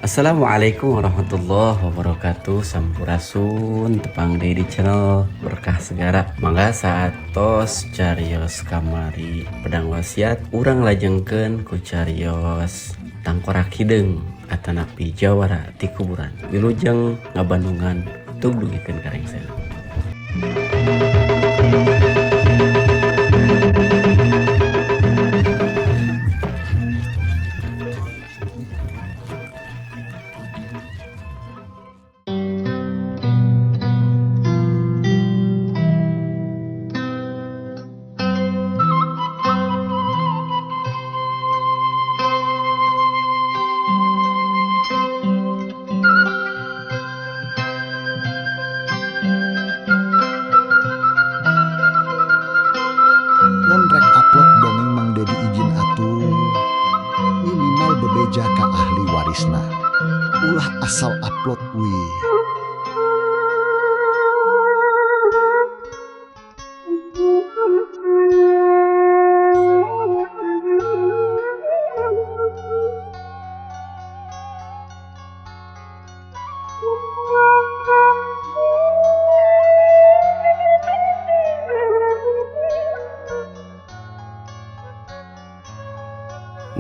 Assalamualaikum warahmatullahi wabarakatuh. Sampurasun, tepang deui di channel Berkah Segara. Mangga saatos carios kamari pedang wasiat, urang lajengkeun ku carios tangkorak hideung atanapi jawara ti kuburan. Wilujeng ngabandungan, tug dugikeun ka rengsena. Mun rek upload dongeng Mang Dedi izin atuh, minimal bebeja ka ahli warisna, ulah asal upload wih.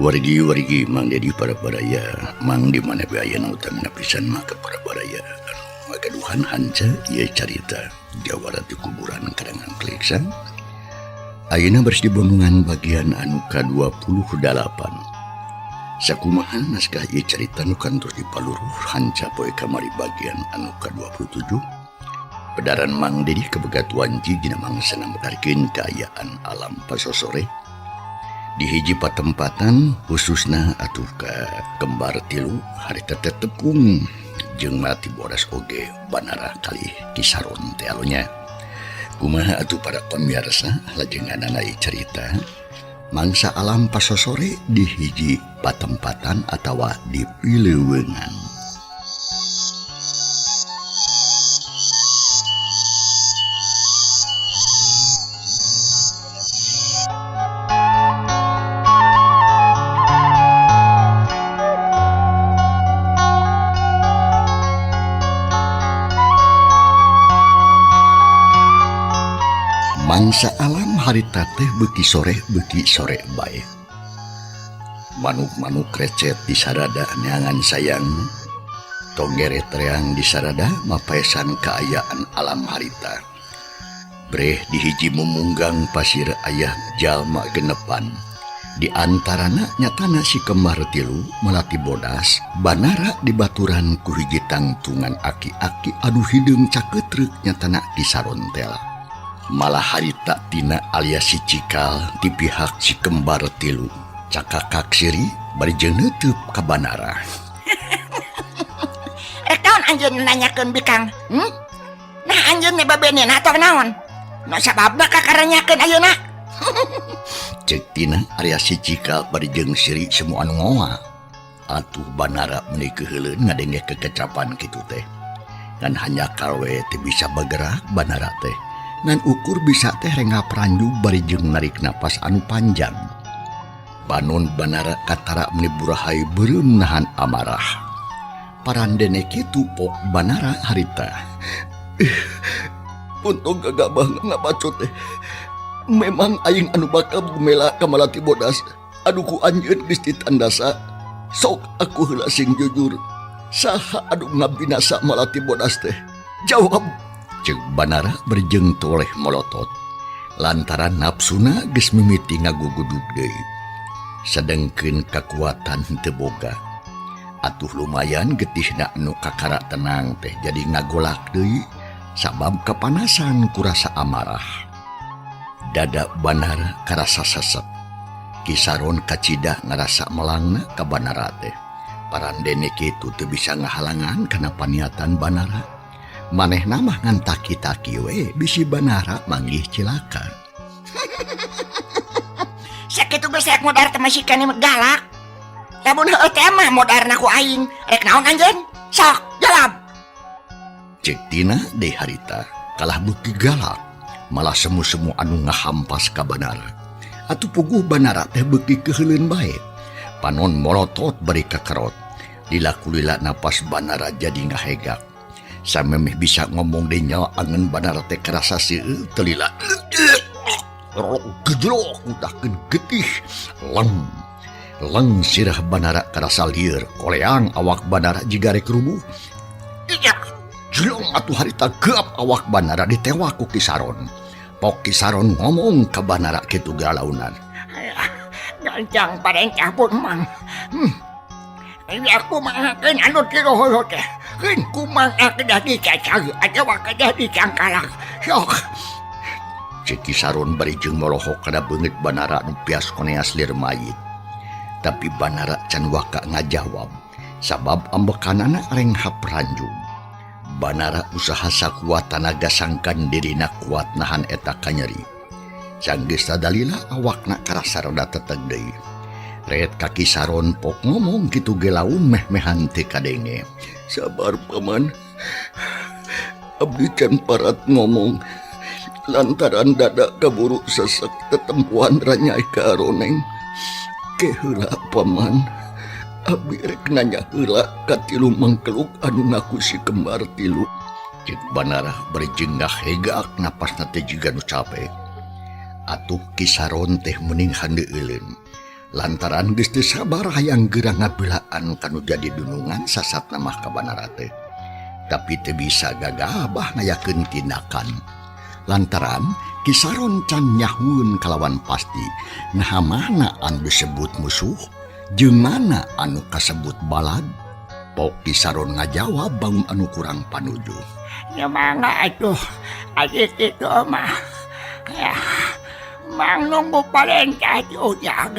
Wargi-wargi Mang Dedi, para baraya Mang di mana bae ayana, utamina pisan mah ka para baraya anu ngagaduhan hanca ieu carita Jawara di kuburan karangan Kleksa. Ayeuna beres di Bendungan bagian anu ka-28. Sakumaha naskah ieu carita nu kantos dipaluruh hanca poe kamari bagian anu ka-27? Pedaran Mang Dedi kabegat wanci dina mangsa mekarkeun kaayaan alam pasosore di hiji patempatan, khususna atuh ka kembar tilu harita teh tekung jeung Melati Bodas oge Banara kali Kisaron teh nya. Kumaha atuh para pemirsa lajenganana cerita mangsa alam pasosore di hiji patempatan atawa di pileuweungan? Mangsa alam harita teh beuki sore bae. Manuk-manuk recet di sarada neangan sayang. Tonggeret reang di sarada mapaesan kaayaan alam harita. Breh di hiji mumunggang pasir aya jalma genepan. Di antarana nyatana si kembar tilu Melati Bodas Banara dibaturan ku hiji tangtungan aki-aki anu hideung caketrek, nyatana Kisaron tela. Malah harita Tina alias si Cikal di pihak si kembar tilu cakakak siri bari jeung neuteub ka Banara. Eh, naon anjeun nanyakeun bikang? Hmm? Nah, anjeun nih babenena atau naon? Nu sababna kakaranyakeun ayeuna? Cek Tina alias si Cikal bari jeung siri semua anu ngoa. Atuh Banara meuni keuheuleun ngadenge kekecapan kitu teh. Ngan hanjakal we teu bisa bergerak Banara teh. Ngan ukur bisa teh rengap ranjug bari jeung narik napas anu panjang. Panon Banara katara meuni burahay beureum nahan amarah. Parandene kitu pok Banara harita. Untung gagabah ngabacot teh. Memang aing anu bakal gumela ka Malati Bodas. Anu ku anjeun geus ditandasa. Sok aku heula sing jujur. Saha anu ngabinasa Malati Bodas teh? Jawab. Cek Banara bari jeung toleh molotot. Lantaran nafsuna geus mimiti ngagugudug deui. Sedengkeun kakuatan henteu boga. Atuh lumayan getihna anu kakara tenang teh jadi ngagolak deui sabab kapanasan kurasa amarah. Dada Banara karasa sesek. Kisaron kacida ngarasa melangna ka Banara teh. Parandene kitu teu bisa ngahalangan kana paniatan Banara. Manehna mah ngan taki-taki we bisi Banara manggih cilaka. Sakitu geus rek modar teh masih keneh galak. Lamun heueuh teh mah modarna ku aing. Rek naon anjeun? Sok, jawab. Cek Tina deui harita kalah beuki galak. Malah semu-semu anu ngahampas ka Banara. Atuh puguh Banara teh beuki keuheuleun bae. Panon molotot bari kakerot. Lila kulila napas Banara jadi ngahegak. Samemeh bisa ngomong deui nyawa angen Banara teh karasa seueur teu lila. Gejlok ngutahkeun getih. Leng. Leng sirah Banara karasa lieur koleang awak Banara jiga rek rubuh. Jlong atuh harita geap awak Banara ditewak ku Ki Saron. Pok Ki Saron ngomong ka Banara kitu galaunan. Gancang parentah pun mang. Ini aku mangakeun anu tiroholo teh. Keun kumaha kedah dicacag atawa kedah dicangkalak. Sok. Cek Ki Saron bari jeung molohok kana beungeut Banara nu pias koneas lir mayit. Tapi Banara can waka ngajawab sabab ambekanana renghap ranjung. Banara usaha sakuat tanaga sangkan dirina kuat nahan eta kanyeri. Sanggeus sadalila awakna karasa rada teteg deui. Ret ka Ki Saron pok ngomong kitu ge laun meh-mehan teu kadenge. Sabar paman. Abdi can parat ngomong lantaran dada kaburu sesek tetempuan ranyai ka aroneng. Ke heula paman. Abdi rek nanya heula ka tilu mangkeluk anu ngaku si kembar tilu. Cek Banara bari jeung ngahegak napasna teh jiga nu capek. Atuh Ki Saron teh meuning handeueuleun. Lantaran geus teu sabar hayang geura ngabelaan kanu jadi dunungan sasatna mah ka Banara teh. Tapi teu bisa gagabah ngayakeun tindakan. Lantaran Ki Saron can nyahueun kalawan pasti naha mana anu disebut musuh jeung mana anu kasebut balad. Pok Ki Saron ngajawab bangun anu kurang panuju. Ya mangga atuh ari kitu mah. Ya, mang nunggu parentah ti ujang.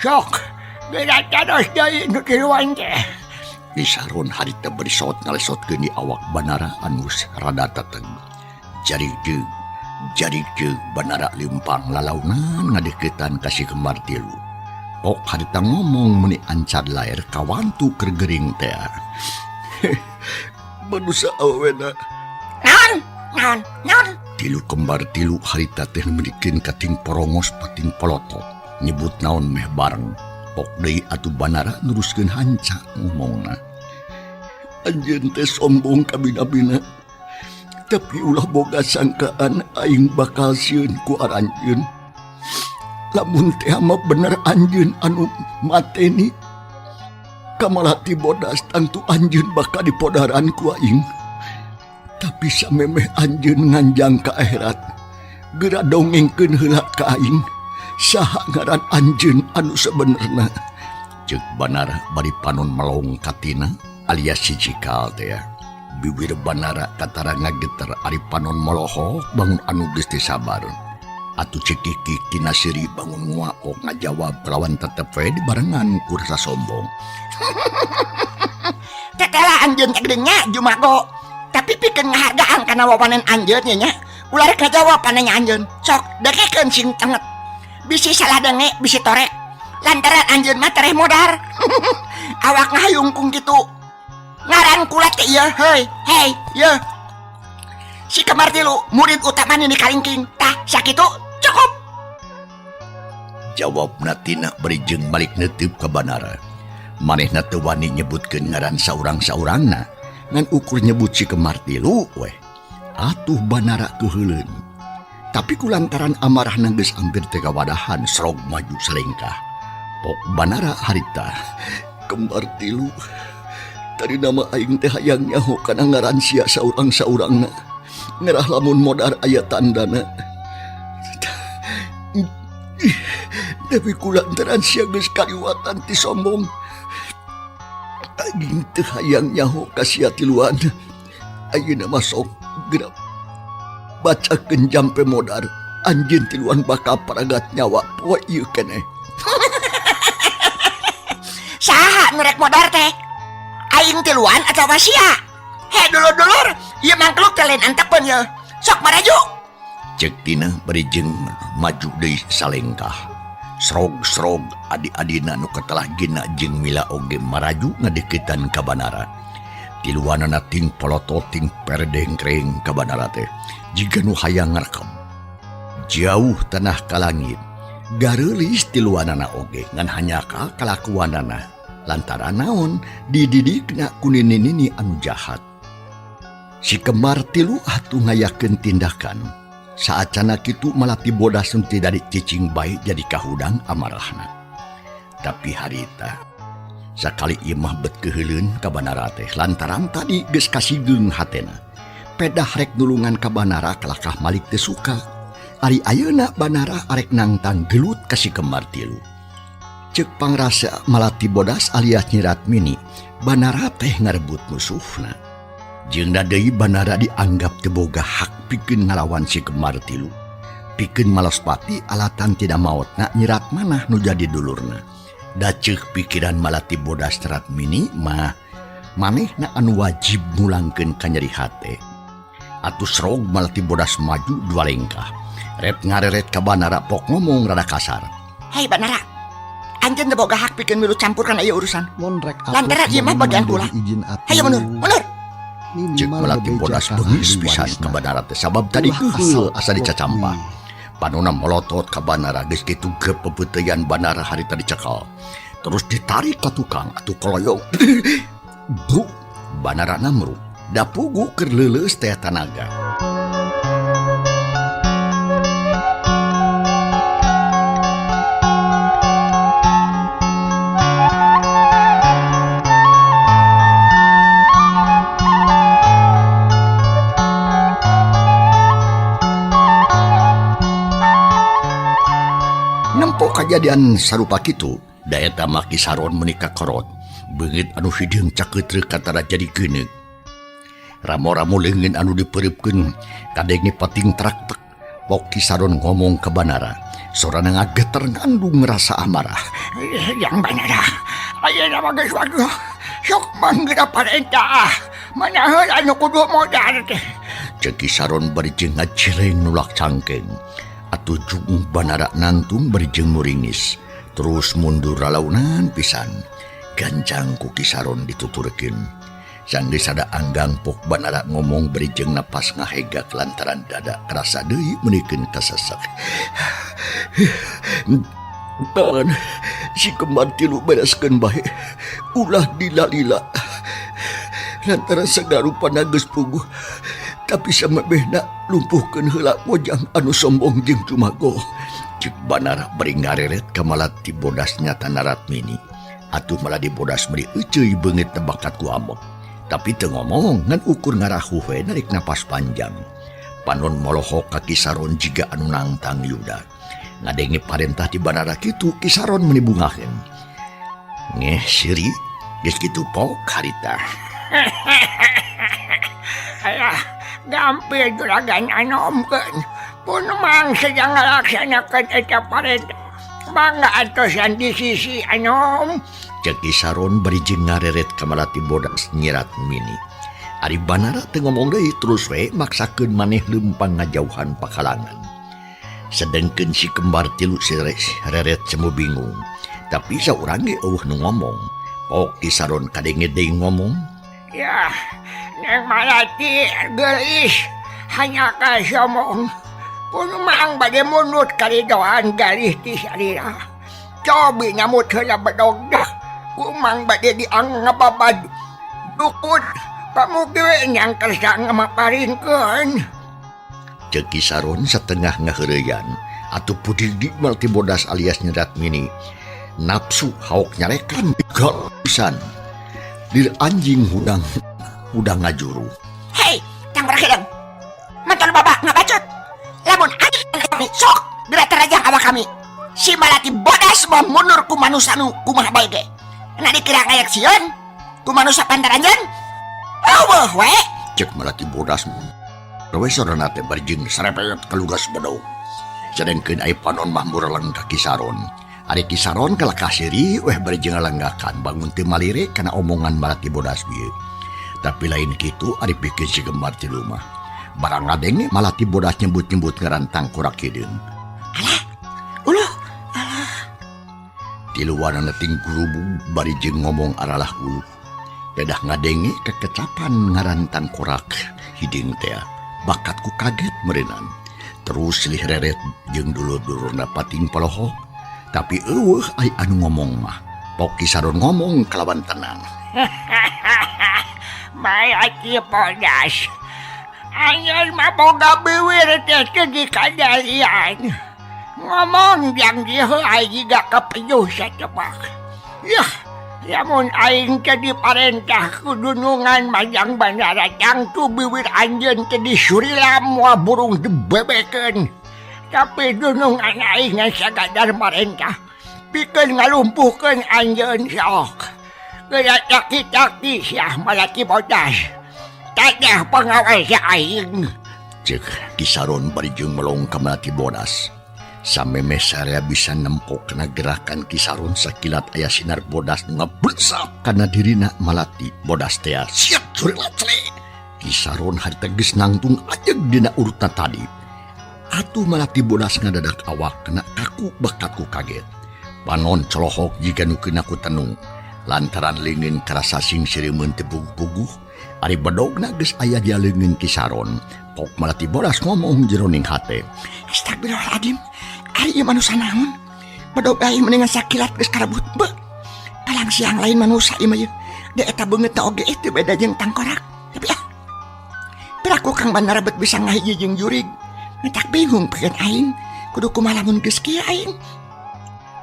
Sok, geura taros deui nu tiluan teh. Ki Saron harita bari sot ngalesotkeun di awak Banara anu rada teteg. Jari jeung jari jeung Banara limpang lalaunan ngadeukeutan ka si kembar tilu. Pok harita ngomong meuni ancar laer kawantu keur gering teh. Manusa awena. Naon? Naon? Naon? Tilu kembar tilu harita teh meunikeun kating porongos pating polotot. Nyebut naon meh bareng. Pok deui atuh Banara neruskeun hanca ngomongna. Anjeun teh sombong kabina-bina. Tapi ulah boga sangkaan aing bakal sieun ku aranjeun. Lamun teh mah bener anjeun anu mateni. Kamalati bodas tangtu anjeun bakal dipodaran ku aing. Tapi samemeh anjeun nganjang ka akhirat, geura dongengkeun heula ka aing. Saha ngaran anjeun anu sebenerna? Ceuk Banara bari panon melong katina alias si cikal teh. Bibir Banara katara ngageter ari panon molohok bangun anu geus teu sabar. Atuh cekikik tina seuri bangun nguakok ngajawab kalawan tetep we dibarengan ku rasa sombong. Tetela anjeun teh geuning nya jumago. Tapi pikeun ngahargaan kana wawanan anjeun nya nya. Ulah rek ngajawab pananya anjeun. Sok dekekeun sing tenget. Bisi salah denge, bisi torek. Lantaran anjeun mah tereh modar. Awak ngahayungkung kitu. Ngaran kula teh ieu, heuy, hey, ieu. Si kembar tilu, murid utama Nini Kalingking. Tah, sakitu cukup. Jawabna Tina bari jeung balik neuteub ka Banara. Manehna teu wani nyebutkeun ngaran saurang-saurangna, ngan ukur nyebut si kembar tilu weh. Atuh Banara keuheuleun. Tapi kulantaran amarahna geus hampir teu kawadahan serog maju salengkah. Pok Banara harita kembar tilu. Tadi nama aing teh hayang nyaho kana ngaran sia saurang-saurangna. Ngerah lamun modar aya tandana. Tapi kulantaran sia geus kaliwatan ti sombong. Aing teh hayang nyaho ka sia tiluan. Ayeuna mah sok geura bacakeun jampe modar. Anjeun tiluan bakal paragat nyawa poe ieu keneh. Saha nu rek modar teh? Aing tiluan atawa sia? He dulur-dulur, ieu mangkluk teh lain antepeun ye. Sok maraju. Ceuk Tina bari jeung maju deui salengkah. Srog-srog adi-adina nu katelah Gina jeung Mila oge maraju ngadeukeutan ka Banara. Tiluanana ting polotot ting perdengkreng ka Banara teh. Jiga nu hayang ngarekam. Jauh tanah ka langit. Gareulis tiluanana oge ngan hanyaka kalakuanana. Lantaran naon dididikna ku nini-nini anu jahat. Si kembar tilu atuh ngayakeun tindakan. Saacana kitu Malati Bodas nu ti dari cicing bae jadi kahudang amarahna. Tapi harita sakali ieu mah bet keuheuleun ka Banara teh lantaran tadi geus kasigeung hatena. Pedah rek nulungan ka Banara kalakah Malik teu suka. Ari ayeuna Banara arek nangtang gelut ka si kembar tilu. Ceuk pangrasa Malati Bodas alias Nyi Ratmini, Banara teh ngarebut musuhna. Jeung deui Banara dianggap teu boga hak pikeun ngalawan si kembar tilu. Pikeun Malospati alatan tidak maotna Nyi Ratmanah nu jadi dulurna. Da ceuk pikiran Malati Bodas Ratmini mah manehna anu wajib ngulangkeun kanyeri hate. Atuh serog Malati Bodas maju dua lengkah. Rep ngareret ka Banara pok ngomong rada kasar. Hei Banara, anjeun teu boga hak pikeun milu campur kana ieu urusan. Mun rek upload Lantaran ieu mah dongeng bagian Mang kula. Dedi izin atuh. Hayo mundur, mundur. Ceuk Minimal Malati bebeja Bodas ka bengis ahli pisan warisna. ka Banara teh sabab tadi Ulah keuheul asal asa upload dicacampah. we. Panona molotot ka Banara geus kitu gep pepeuteyan Banara harita dicekal. Terus ditarik ka tukang atuh koloyong. Bru, Banara namruk. Da pugu keur leuleus teh tanaga. Nempo kajadian sarupa kitu, da eta mah Ki Saron meuni kakorot. Beungeut anu hideung cakeutreuk katara jadi geuneuk. Ramo-ramo leungeun anu dipeureupeun kadenge pating traktek. Pok Ki Saron ngomong ka Banara, sorana ngageter ngandung rasa amarah. Yang Banara, ayeuna mah geus waktu. Sok mangga parentah. Mana heula anu kudu modar teh. Ceuk Ki Saron bari jeung ngajreng nulak cangkeng. Atuh jung Banara nangtung bari jeung muringis. Terus mundur ralaunan pisan. Gancang ku Ki Saron dituturkeun. Sanggeus sada anggang pok Banara ngomong bari jeung napas ngahegak lantaran dada kerasa deui meunikeun kasesek. Paman, si kembar tilu bereskeun bae. Ulah dilalila. Lantaran sagarupana geus puguh. Tapi samemehna lumpuhkeun heula mojang anu sombong jeung cumago. Ceuk Banara bari ngareret ka Malati Bodas nyata Ratmini. Atuh Malati Bodas meuni euceuy beungeut bakat ku ambek. Tapi teu ngomong ngan ukur ngarahuh we narik napas panjang. Panon molohok ka Ki Saron jiga anu nangtang yuda. Ngadenge parentah di Banara kitu Ki Saron meuni bungaheun. Ngeh siri geus kitu pok harita. Alah, gampil juragan anomkeun. Pun mang sedang ngalaksanakeun eta parentah. Mangga atosan di sisi anom. Ceuk Ki Saron bari jeung ngareret ka Malati Bodas Nyi Ratmini. Ari Banara teu ngomong deui terus we maksakeun maneh leumpang ngajauhan pakalangan. Sedengkeun si kembar tilu si reret semu bingung. Tapi saurang ge eueuh nu ngomong. Pok Ki Saron kadenge deui ngomong. Ya, Neng Malati geulis hanya ka somong. Pun mang bade mundur karidoan galih ti salira. Cobi nyamut heula bedog dah. Kumang bade diang ngababad. Dukut pamugi we nyang kersa ngamaparinkeun. Ceuk Ki Saron setengah ngaheureyan atuh pudig di Malati Bodas alias Nyi Ratmini. Nafsu haok nyarekan pisan. Dir anjing hudang udah ngajuru. Hei, tang berakhir. Mantan bapak ngabacot. Lamun anjing kami sok geura terajang awak kami. Si Malati Bodas mau mundur ku manusa nu kumaha bae ge. Na dikira ngayak sieun ku manusa pantaranjeun. Eueuh we. Ceuk Malati Bodas. Rewe sorana teh bari jeung sarepet kalugas bedog. Sedengkeun ai panon mah mureleng ka Ki Saron. Ari Ki Saron kalakah seuri weh bari jeung ngalenggakan bangun teu malire kana omongan Malati Bodas bieu. Tapi lain kitu ari pikeun si kembar tilu mah. Barang ngadenge Malati Bodas nyebut-nyebut ngaran tangkorak hideung. Alah, uluh, alah. Tiluanana ting gurubug bari jeung ngomong aralah uluh. Pedah ngadenge kekecapan ngaran tangkorak hideung teh. Bakatku kaget meureunan. Terus silih reret jeung dulur-dulurna pating polohok. Tapi eueuh ai anu ngomong mah. Pok Ki Saron ngomong kalawan tenang. Malati Bodas. Anjeun mah boga biwir teh teu dikadalian. Ngomong jang diheulai jiga kepejuh satebak. Yah, lamun aing teh diparentah ku dunungan majang bandara tangtu biwir anjeun teh disurilam moal burung dibebekeun. Tapi dunungan aing ngan sagadar marentah pikeun ngalumpuhkeun anjeun sok. Geura taki-taki siah Malati Bodas. Tadah pangawal si aing. Ceuk Ki Saron bari jeung melong ka Malati Bodas. Samemeh sarea bisa nempok kana gerakan Ki Saron sakilat aya sinar bodas nu ngablesap kana dirina Malati Bodas tea. Siap curilat cele. Ki Saron harita geus nangtung ajeg dina urutna tadi. Atuh Malati Bodas ngadadak awak kena kaku bakat ku kaget. Panon colohok jiga nu keuna ku tenung. Lantaran leungeun karasa sing sireumeun teu puguh-puguh, ari bedogna geus aya di leungeun Ki Saron. Pok Malati Bodas ngomong jeroning hate. Astagfirullahaladzim, ari ieu manusa naon? Bedog aing mendingan sakilat geus karebut beuh. Palang siang lain manusa ieu mah ieu. Da eta beungeutna oge teu beda jeung tangkorak. Tapi ah, piraku Kang Bandara bet bisa ngahiji jeung jurig. Mentak bingung pikeun aing, kudu kumaha lamun geus kieu aing.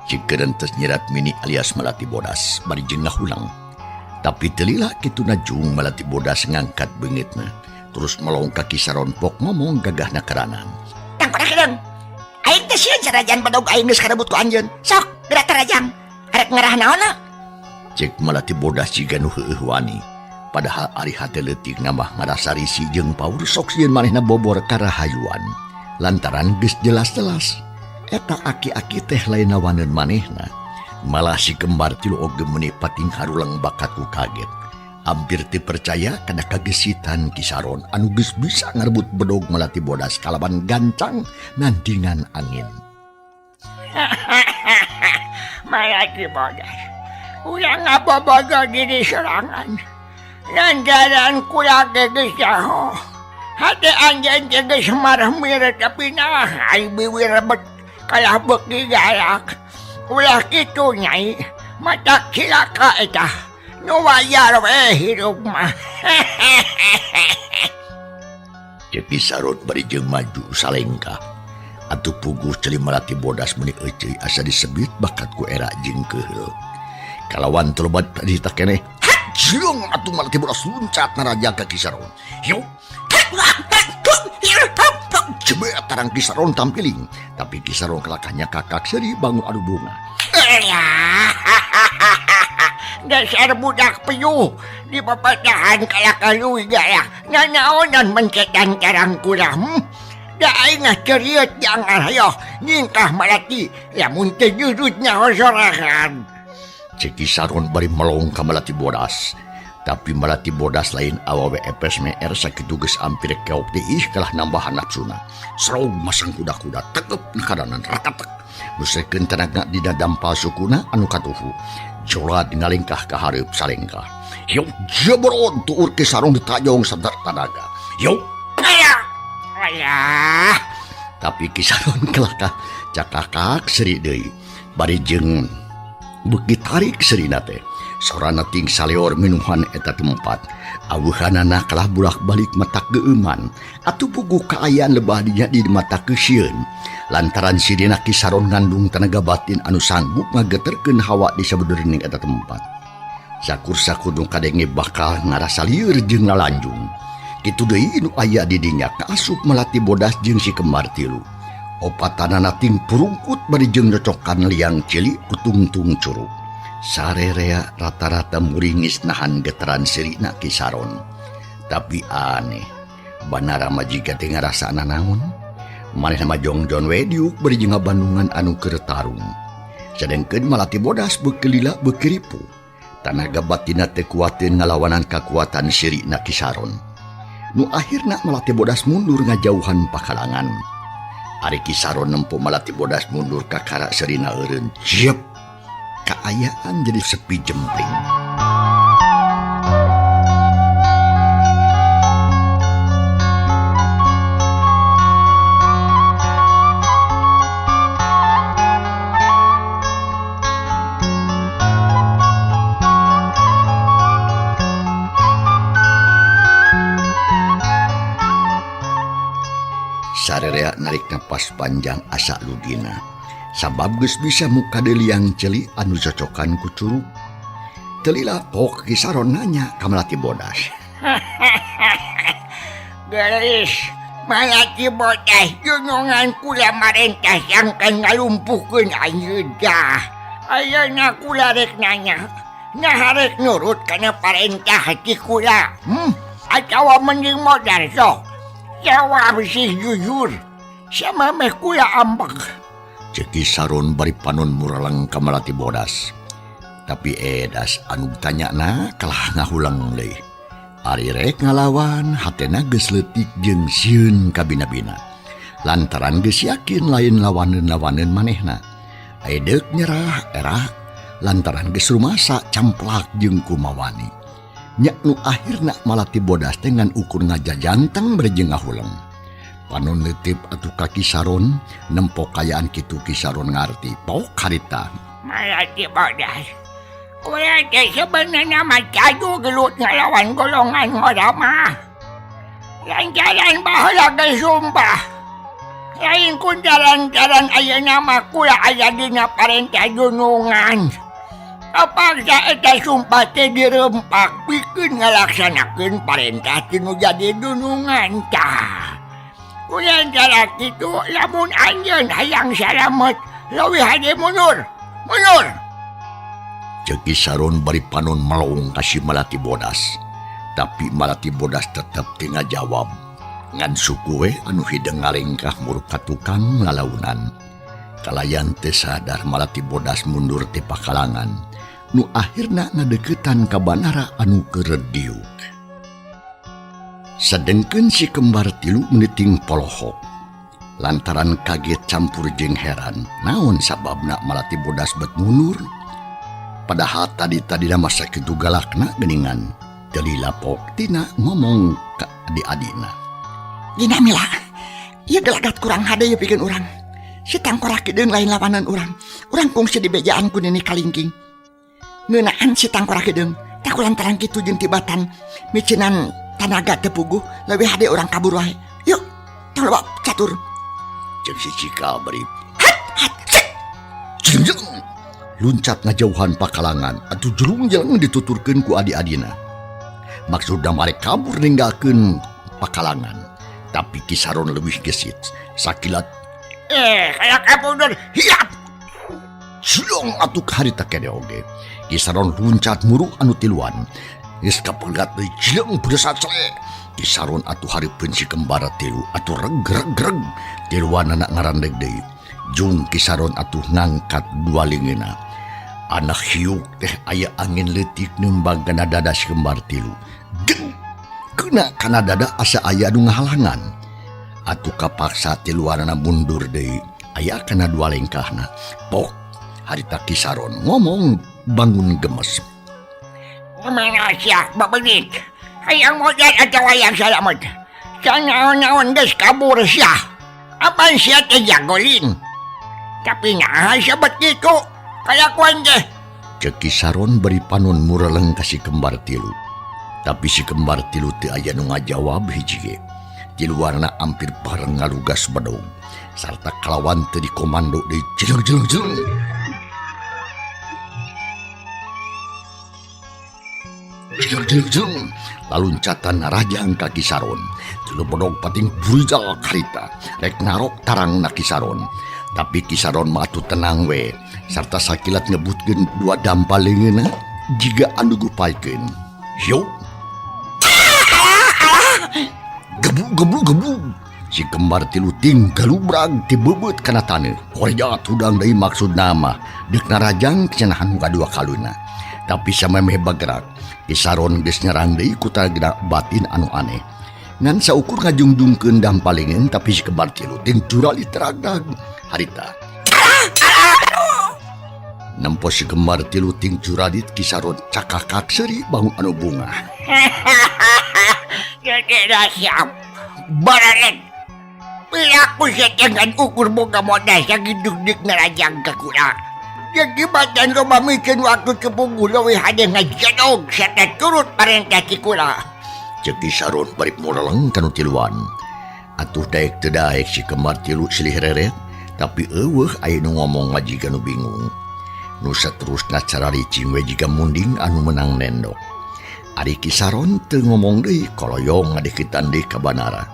Cik kerentes nyirat mini alias Malati Bodas bari jeung ngahulang. Tapi teu lila kituna jung Malati Bodas ngangkat beungeutna. Terus melong ka Ki Saron pok ngomong gagahna keranan. Tangkorak hideung. Aing teh sieun sarajan bedog aing geus karebut ku anjeun. Sok, geura tarajang. Arek ngarah naonna? Cek Malati Bodas jiga nu heueuh wani. Padahal ari hate leutik nambah ngarasa risih jeung paur sok sieun manehna bobor karahayuan. Lantaran geus jelas-jelas eta aki-aki teh lain nawaneun manehna. Malah si kembar tilu oge meuni pating harulang bakat ku kaget. Hampir teu percaya kana kagesitan Ki Saron anu geus bisa ngarebut bedog Malati Bodas kalawan gancang nandingan angin. Malati Bodas, ulah ngabobodo diri sorangan. Lantaran kula ge geus jaho. Hate anjeun teh geus marmir tapi nah ai biwir bet kalah beuki galak. Ulah kitu nyai, matak cilaka eta. Nu wajar we hirup mah. Cek Ki Saron bari jeung maju salengkah. Atuh puguh ceuli Malati Bodas meuni euceuy asa disebit bakat ku era jeung keuheul. Kalawan tulubat carita keneh. Hajiung atuh Malati Bodas luncat narajang ka Ki Saron. Hiu. Jebet tarang Ki Saron tampiling, tapi Ki Saron kelakahnya kakak seuri bangun adu bunga. Dasar budak piyuh di papatahan kalakah leuwih galak. Nanaonan mencetan tarang kula. Da aing mah ceuriut jangan hayoh nyingkah Malati lamun teu jurut nyaho sorangan. Cek Ki Saron bari melong ka Malati Bodas. Tapi Malati Bodas lain awewe epes meer sakitu geus ampir keok deui kalah nambahan nafsuna. Serong masang kuda-kuda tegep nakadanan rakatek. Nusekeun tanaga dina dampal sukuna anu katuhu. Jolad ngalengkah ka hareup salengkah. Yo jebron tuur Ki Saron ditajong sadar tanaga. Yo ayah ayah. Tapi Ki Saron kelakah cakakak seuri deui. Bari jeung beuki tarik seurina teh. Sorana ting saleor minuhan eta tempat. Aweuhanana kalah bulak-balik matak geueuman. Atuh puguh kaayaan lebah dinya di mata keusieun. Lantaran sirina Ki Saron ngandung tenaga batin anu sanggup ngageterkeun hawa di sabudeureun eta tempat. Sakur-sakur nu kadenge bakal ngarasa lieur jeung ngalanjung. Kitu deui nu aya di dinya kaasup Malati Bodas jeung si kembar tilu. Opatanana ting purungkut bari jeung nyocokan liang ceuli kutungtung curug. Sarerea rata-rata muringis nahan getaran sirina Ki Saron. Tapi aneh, Banara mah jiga teu ngarasa nanaon. Manehna mah jongjon we diuk bari jeung ngabandungan anu keur tarung. Sedengkeun Malati Bodas beuki lila beuki ripuh. Tanaga batinna teu kuateun ngalawanan kakuatan sirina Ki Saron. Nu akhirna Malati Bodas mundur ngajauhan pakalangan. Ari Ki Saron nempo Malati Bodas mundur kakara serina eureun. Jep. Kaayaan jadi sepi jempling. Sarerea narik napas panjang asa lugina. Sabab geus bisa muka liang ceuli anu cocokan ku curug. Teu lila pok Ki Saron nanya ka Melati Bodas. Geus Malati Bodas junungan kula marentah sangkan ngalumpuhkeun anjeun tah. Ayeuna kula rek nanya, naha rek nurut kana parentah ti kula? Atawa mending modar sok? Jawab sih jujur, samameh kula ambek. Ceuk Ki Saron bari panon mureleng ka Melati Bodas. Tapi edas anu tanyana kalah ngahuleng deui. Ari rek ngalawan hatena geus leutik jeung sieun kabina-bina. Lantaran geus yakin lain lawaneun-lawaneun manehna. Aya deuk nyerah era lantaran geus rumasa camplak jeung kumawani. Nya nu akhirna Malati Bodas teh ngan ukur ngajajanteng bari jeung ngahuleng. Panon leutip atuh ka Ki Saron nempo kayaan kitu Ki Saron ngarti pok harita. Malati Bodas. Kula teh sebenarnya mah jago gelut ngalawan golongan ngora mah. Lantaran baheula geus sumpah. Lain ku jalan-jalan ayeuna mah kula aya dina parentah junungan. Kapaksa eta sumpah teh dirempak pikeun ngalaksanakeun parentah ti nu jadi dunungan tah. Ku lantaran kitu lamun anjeun hayang salamet leuwih hade mundur. Mundur. Ceuk Ki Saron bari panon melong ka si Malati Bodas. Tapi Malati Bodas tetep teu ngajawab. Ngan suku we anu hideung ngalengkah muruk ka tukang lalaunan. Kalayan teu sadar Malati Bodas mundur ti pakalangan. Nu akhirna ngadeukeutan ka banara anu keur diuk. Sedengkeun si kembar tilu meniting polohok. Lantaran kaget campur jeung heran, naon sababna Malati Bodas bet mundur? Padahal tadi-tadina masa kitu galakna geuningan. Teu lila pok tina ngomong ka adi-adina. Gina Mila, ieu gelagat kurang hade ieu pikeun urang. Si tangkorak hideung lain lawanan urang. Urang kungsi dibejaan ku Nini Kalingking. Ngeunaan si tangkorak hideung, tak lantaran kitu jeung tibatan miceunan tanaga teu puguh, leuwih hade urang kabur wae. Yuk, tong loba catur. Ceuk si Cikal bari. Hat, hat, sek. Jeleng. Luncat ngajauhan pakalangan atuh jelung-jeleng dituturkeun ku adi-adina. Maksudna marek kabur ninggalkeun pakalangan. Tapi Ki Saron leuwih gesit. Sakilat Kayak kabur hiap. Jelong atuh harita kene oge. Ki Saron luncat muruk anu tiluan. Geus kapegat deui jeleng beresat cele. Ki Saron atuh hareupeun si kembar tilu atuh reg reg reg. Tiluanana ngarandeg deui. Jung Ki Saron atuh ngangkat dua lingeuna. Anak hiuk teh aya angin leutik nembang kana dada si kembar tilu. Geng! Kena kana dada asa aya nu ngahalangan. Atuh kapaksa tiluanana mundur deui. Aya kana dua lengkahna. Pok harita Ki Saron ngomong bangun gemes. Kumaha sia babenik? Hayang modal atawa hayang salamet? Sanaon-naon geus kabur sia. Apan sia teh jagolin? Tapi naha sebet kitu? Kalakuan teh. Ceuk Ki Saron bari panon mureleng ka si kembar tilu. Tapi si kembar tilu teu aya nu ngajawab hiji ge. Tiluanana ampir bareng ngalugas bedog. Sarta kalawan teu dikomando deui jeleng jeleng jeleng. Jeleng jeleng jeleng. Laluncatan narajang ka Ki Saron. Tilu bedog pating burijal karita. Rek narok tarang na Ki Saron. Tapi Ki Saron mah atuh tenang we. Sarta sakilat ngebutkeun dua dampal leungeunna jiga anu gupaikeun. Yo. Gebuk gebuk gebuk. Si kembar tilu ting galubrag ti beubeut kana taneuh. Korejat hudang deui maksudna mah deuk narajang cenahan kadua kaluna. Tapi samemeh bagerak, Ki Saron geus nyerang deui ku tagna batin anu aneh. Ngan saukur ngajungjungkeun dampalingeun tapi si kembar tilu ting curali teragdag harita. Nempo si kembar tilu ting curalit Ki Saron cakakak seuri bangun anu bunga. Tidak siap. Baralet. Piraku setengan ukur boga modal sakitu deuk ngarajang ka kula. Jadi badan loba mikeun waktu kepuguh leuwih hade ngajedog sarta turut parentah ti kula. Ceuk Ki Saron bari mureleng kanu tiluan. Atuh daek teu daek si kembar tilu silih reret, tapi eueuh aya nu ngomong mah jiga nu bingung. Nu saterusna cararicing we jiga munding anu menang nendok. Ari Ki Saron teu ngomong deui koloyong ngadeukeutan deui ka Banara.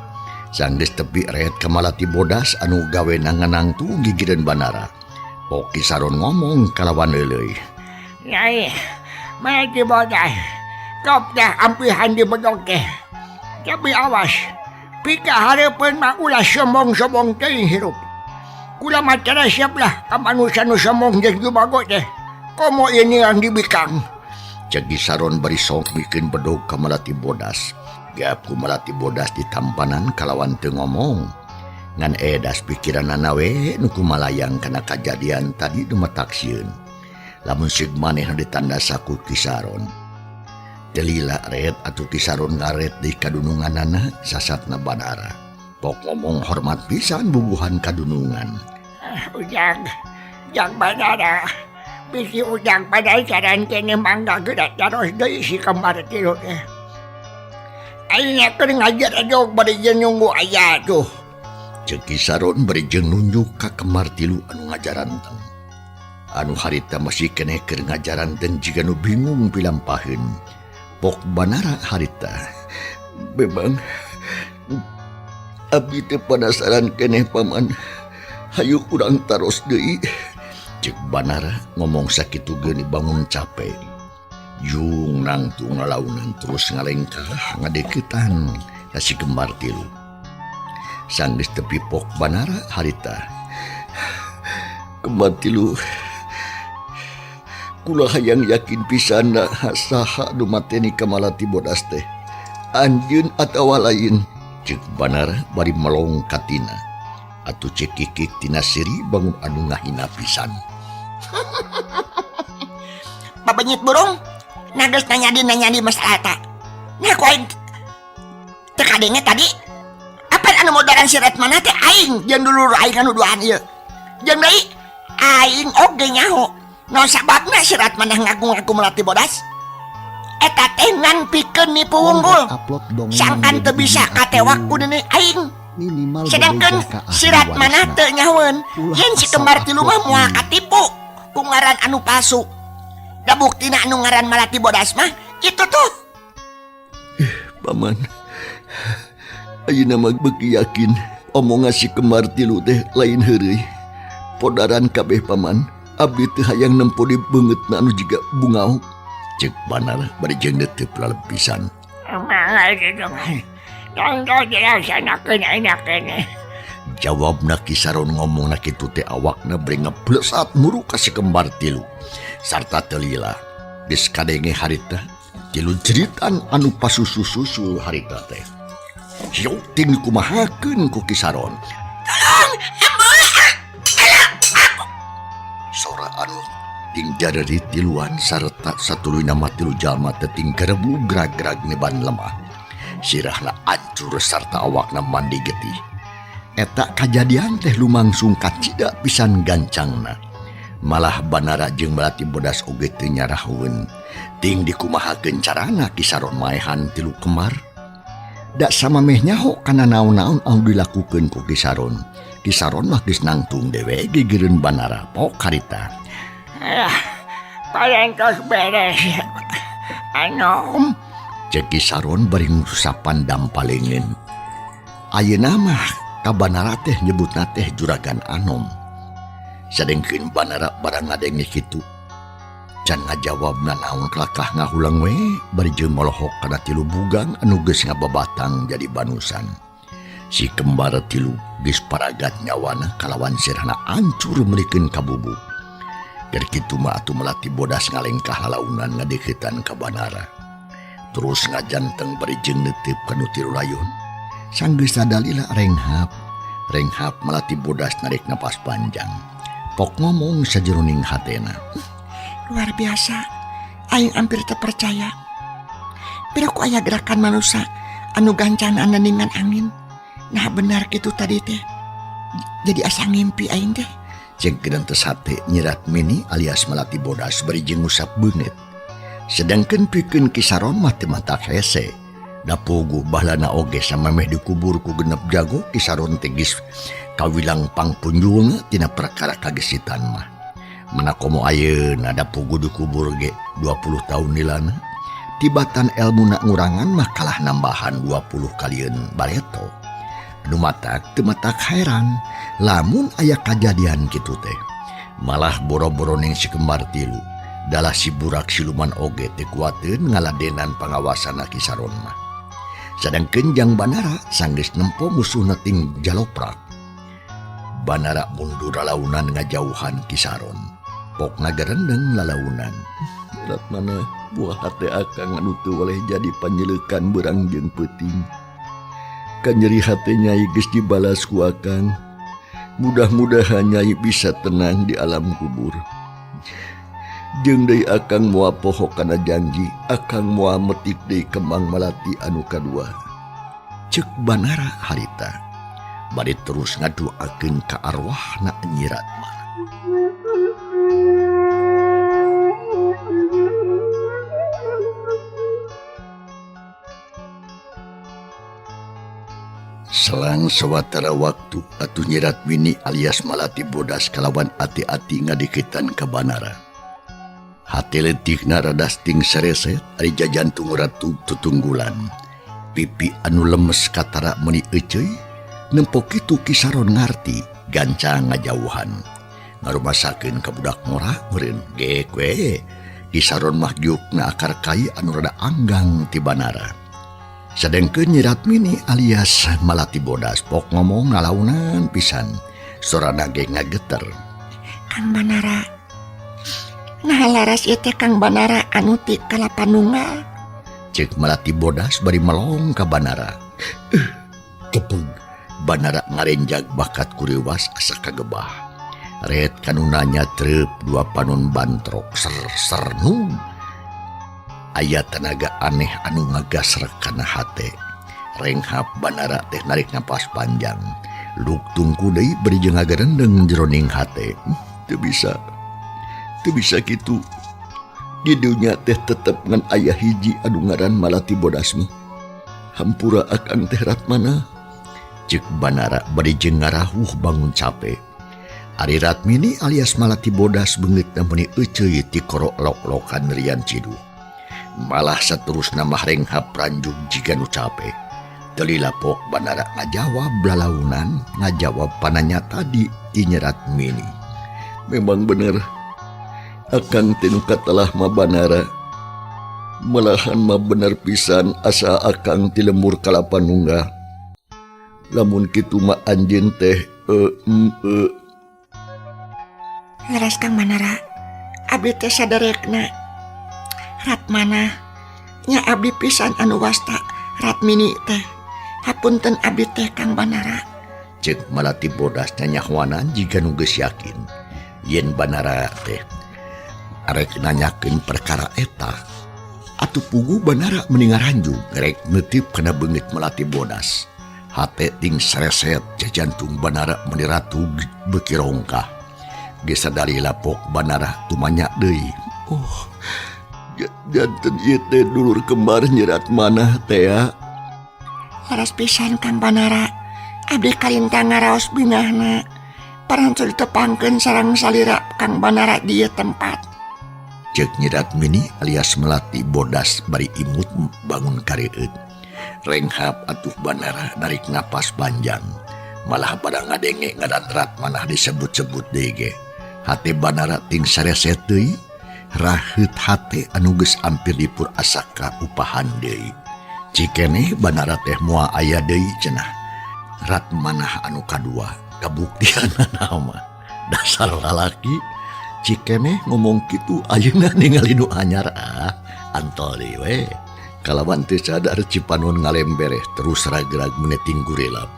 Sanggeus tepi ret ka Malati Bodas anu gawena nganangtung gigireun Banara. Pok Ki Saron ngomong kalawan leuleuy. Nyai, Malati Bodas, top dah ampihan di bedog teh. Tapi awas, pika hareupeun mah ulah sombong-sombong teuing hirup. Kula mah tara siap lah ka manusia nu sombong jeung jumago teh. Komo ieu niang dibikang. Cek Ki Saron bari sok mikeun bedog ka Malati Bodas. Gap ku Malati Bodas ditampanan kalawan teu ngomong. Ngan edas pikiranana we nu kumalayang kana kajadian tadi nu matak sieun. Lamun seug manehna ditanda ku Ki Saron. Teu lila ret atuh Ki Saron ngaret deui kadununganana sasatna Banara. Pok ngomong hormat pisan bubuhan kadunungan. Ujang, Jang Banara. Bisi ujang padasaran keneh mangga geura taros deui si kembar tilu teh. Aing keur ngajar jog bari jeung nunggu aya tuh. Cek Ki Saron bari jeung nunjuk ka kembar tilu anu ngajaranteng. Anu harita masih keneh keur ngajaranteng jiga nu bingung pilampaheun. Pok Banara harita. Memang abdi teh panasaran keneh paman. Hayu urang taros deui. Cek Banara ngomong sakitu geuni bangun capek. Jung nangtung lalaunan terus ngalengkah ngadeuketan ka si kembar tilu. Sanggeus tepi pok Banara harita. Kembar tilu kula hayang yakin pisan saha nu mateni ka Malati Bodas teh. Anjeun atawa lain. Cek Banara bari melong katina. Atuh cekikik tina siri bangun anu ngahina pisan. Babenyit burung, nageus nanya di masalah eta. Nah ku aing teu kadenge tadi. Apan anu modaran si Retmana teh aing jeung dulur aing anu duaan ieu. Jeung deui aing oge nyaho. Naon sababna si Ratmanah ngaku-ngaku Melati Bodas? Eta teh ngan pikeun nipu wunggul. Sangkan teu bisa katewak ku deui aing. Minimal Sedangkan bebeja ka ahli si Ratmanah warisna. teu nyahoeun Ulah yen si asal kembar tilu mah upload moal ini. katipu ku ngaran anu palsu. Da buktina anu ngaran Malati Bodas mah itu tuh. Paman, ayeuna mah beuki yakin omongan si kembar tilu teh lain heureuy. Podaran kabeh paman, abdi teu hayang nempo di beungeutna anu jiga bungau. Cek Banara bari jeung neuteup lalep pisan. Jawabna Ki Saron ngomongna kitu teh awakna bari ngeblesat muru ka si kembar tilu. Sarta teu lila. Geus kadenge harita tilu jeritan anu pasusu-susul harita teh. Siok ting dikumahakeun ku Ki Saron. Tolong, Sora anu ting jareri tiluan sarta satuluyna mah tilu jalma teh ting garebug grag-grag neban lemah. Sirahna ancur sarta awakna mandi getih. Eta kajadian teh lumangsung kacida pisan gancangna. Malah Banara jeung Melati Bodas oge teu nyarahueun. Ting dikumahakeun carana Ki Saron maehan tilu kembar. Da samameh nyaho kana naon-naon anu dilakukeun ku Ki Saron. Ki Saron mah geus nangtung dewe gigireun Banara pok harita. Parantos beres. Anom. Cek Ki Saron bari ngusapan dampalengeun. Ayeuna mah ka Banara teh nyebutna teh Juragan Anom. Sadengkeun Banara barang ngadenge kitu. Can ngajawabna naon kelakah ngahulang we bari jeung molohok kana tilu bugang anu geus ngababatang jadi banusan. Si kembar tilu geus paragat nyawana kalawan sirahna ancur meulikeun kabubuk. Keur kitu mah atuh Melati Bodas ngalengkah lalaunan ngadeuketan ka Banara. Terus ngajanteng bari jeung neuteup ka nu tilu layon. Sanggeus sadalila renghap. Renghap Melati Bodas narik napas panjang. Pok ngomong sajeroning hatena. Luar biasa, aing hampir terpercaya. Piraku aya gerakan manusia anu gancang anandingan angin. Nah benar gitu tadi teh. Jadi asa ngimpi aing teh. Cek teu sate nyirat mini alias Melati Bodas bari jeung ngusap beungeut. Sedangkan pikeun Ki Saron mah teu matak hese. Da puguh bahlana oge samemeh dikubur ku genep jago Ki Saron teh geus kawilang pangpunjulna tina perkara kagesitan mah. Mana komo ayeuna da puguh dikubur ge 20 tahun nilana. Tibatan elmuna ngurangan mah kalah nambahan 20 kalieun bareto. Nu matak teu matak heran lamun aya kajadian kitu teh. Malah boro-boro ning si kembar tilu dalah si burak siluman oge teu kuateun ngaladenan pangawasana Ki Saron mah. Sadangkeun Jang Banara sanggeus nempo musuhna ting jaloprak. Banara mundur lalaunan ngajauhan Ki Saron. Pokna gerendeng lalaunan. Rat mana buah hate akang anu teu waleh jadi panjeleukan beurang jeung peuting. Kanyeri hate nyai geus dibalas ku akang. Mudah-mudahan nyai bisa tenang di alam kubur. Jeung deui akang moal poho kana janji, akang moal metik deui kembang malati anu kadua. Ceuk Banara harita. Bari terus ngaduakeun ka arwahna Nyi Ratma. Selang sawatara waktu atuh Nyi Ratmini alias Malati Bodas kalawan ati-ati ngadikitan ka Banara. Hate leutikna radas ting sereset ari jajantung ratu tutunggulan. Pipi anu lemes katara meuni euceuy, nempo kitu Ki Saron ngarti gancang ngajauhan. Ngarumasakeun ka budak ngora meureun geek we. Ki Saron mah giukna akar kai anu rada anggang ti Banara. Sadengkeun Nyi Ratmini alias Malati Bodas pok ngomong ngalaunan pisan. Sorana ge ngageter. Kang Banara. Nah laras ieu teh Kang Banara anu ti Kalapanunggal. Ceuk Malati Bodas bari melong ka Banara. Kepeg Banara ngarenjag bakat kuriwas asa kagebah. Ret kanunanya treup dua panon bantrok ser ser nu. Aya tenaga aneh anu ngagasrek kana hate. Renghap Banara teh narik napas panjang. Luk tungku deui bari jeung ngagerendeng jeroning hate. Teu bisa. Teu bisa kitu. Di dunya teh tetep ngan aya hiji anu ngaran Malati Bodas mah. Hampura akang teh Ratmana. Ceuk Banara bari jeung ngarahuh bangun cape. Ari Ratmini alias Malati Bodas beungeutna meuni euceuy ti korok lok-lokan rian ciduh. Malah saterusna mah renghap ranjug jiga nu cape. Teu lilapok Banara ngajawab lalaunan, ngajawab pananya tadi ti Nyi Ratmini. Memang bener, akang teh nu katelah mah Banara. Malahan mah bener pisan asa akang ti lembur Kalapanunggal. Lamun kitu mah anjeun teh Leres Kang Banara, abdi teh saderekna. Ratmana nya abdi pisan anu wasta Ratmini teh. Hapunten abdi teh Kang Banara. Ceuk Malati Bodas nyanyahuanan jiga nu geus yakin yen Banara teh arek nanyakeun perkara eta. Atuh puguh Banara meni ngaranjug rek neutip kana beungeut Malati Bodas. Hate ting sereset jajantung Banara meni ratug beuki rongkah. Geus sadari lapok Banara tumanya deui. Oh, janten ieu teh dulur kembar Nyi Ratmana teh ya. Leres pisan Kang Banara, abdi kalintang ngaraos bingahna. Parantos ditepangkeun sareng salira Kang Banara di ieu tempat. Ceuk Nyi Ratmini alias Melati Bodas bari imut bangun kareueut. Renghap atuh Banara narik napas panjang. Malah pada ngadenge ngaran Ratmanah disebut-sebut deui ge. Hate Banara ting sareset deui. Raheut hate anu geus ampir dipur asaka upahan deui. Cikeneh Banara teh moal aya deui cenah. Ratmanah anu kadua kabuktianana mah. Dasar lalaki cikeneh ngomong kitu ayeuna ningali nu anyar ah antol deui we. Kalawan teu sadar Cipanon ngalembereh terus ragrag meneting gurilap.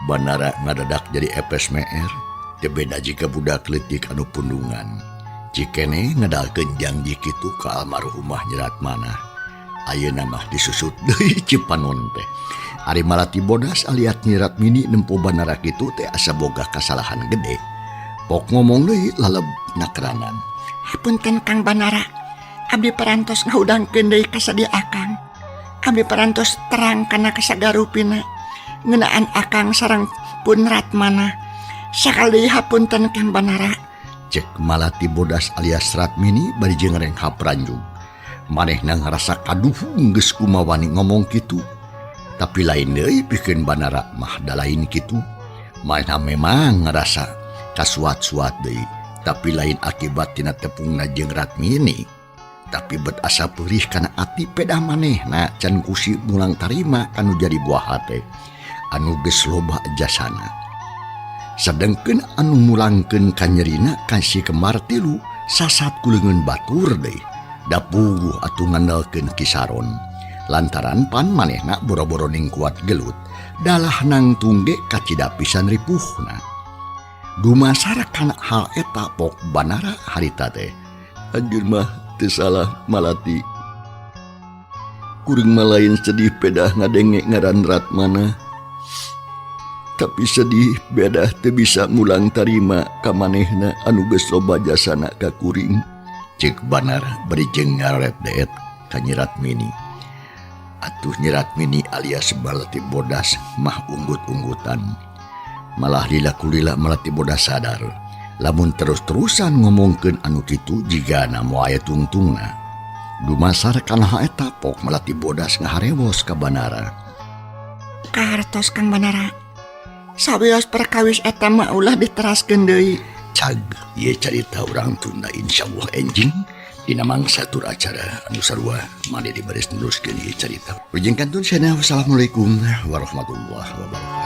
Banara ngadadak jadi epes meer, teu beda jiga budak leutik anu pundungan. Cikeneh ngedalkeun janji kitu ka almarhumah Nyi Ratmanah. Ayeuna mah disusut deui Cipanon teh. Ari Malati Bodas alias Nyi Ratmini nempo Banara kitu teh asa boga kasalahan gede. Pok ngomong deui laleb nakeranan. Hapunten Kang Banara, abdi parantos ngahudangkeun deui kasadia akang. Kami parantos terang kana kasagarupina ngeunaan akang sareng pun Ratmana. Sakali deui hapunten Kang Banara. Cek Malati Bodas alias Ratmini bari jeung renghap ranjug. Manehna ngarasa kaduhung geus kumawani ngomong kitu. Tapi lain deui pikeun Banara mah da lain kitu. Manehna memang ngarasa kasuat-suat deui, tapi lain akibat tina tepungna jeung Ratmini. Tapi bet asa perih kana ati pedah manehna can kusi mulang tarima kanu jadi buah hate anu geus loba jasana. Sedengkeun anu mulangkeun kanyerina ka si kembar tilu sasat ku leungeun batur deui. Da puguh atuh ngandalkeun Kisaron. Lantaran pan manehna boro-boro ning kuat gelut, dalah nangtung ge kacida pisan ripuhna. Dumasar kana hal eta pok Banara harita teh. Anjeun mah teu salah Malati. Kuring mah lain sedih pedah ngadenge ngaran Ratmana. Tapi sedih bedah teu bisa mulang tarima ka manehna anu geus loba jasana ka kuring. Cek Banara bari jeung ngaret-deet ka Nyi Ratmini. Atuh Nyi Ratmini alias Malati Bodas mah unggut-unggutan. Malah lila kulila Malati Bodas sadar lamun terus-terusan ngomongkeun anu kitu jigana moal aya tungtungna. Dumasar kana hal eta pok Malati Bodas ngaharewos ka Banara. Kahartos Kang Banara. Sawios perkawis eta mah ulah diteraskeun deui. Cag, ieu carita urang tunda insyaallah enjing dina mangsa tur acara anu sarua made dibaris neruskeun ieu carita. Ujung kantun sana, wassalamualaikum warahmatullahi wabarakatuh.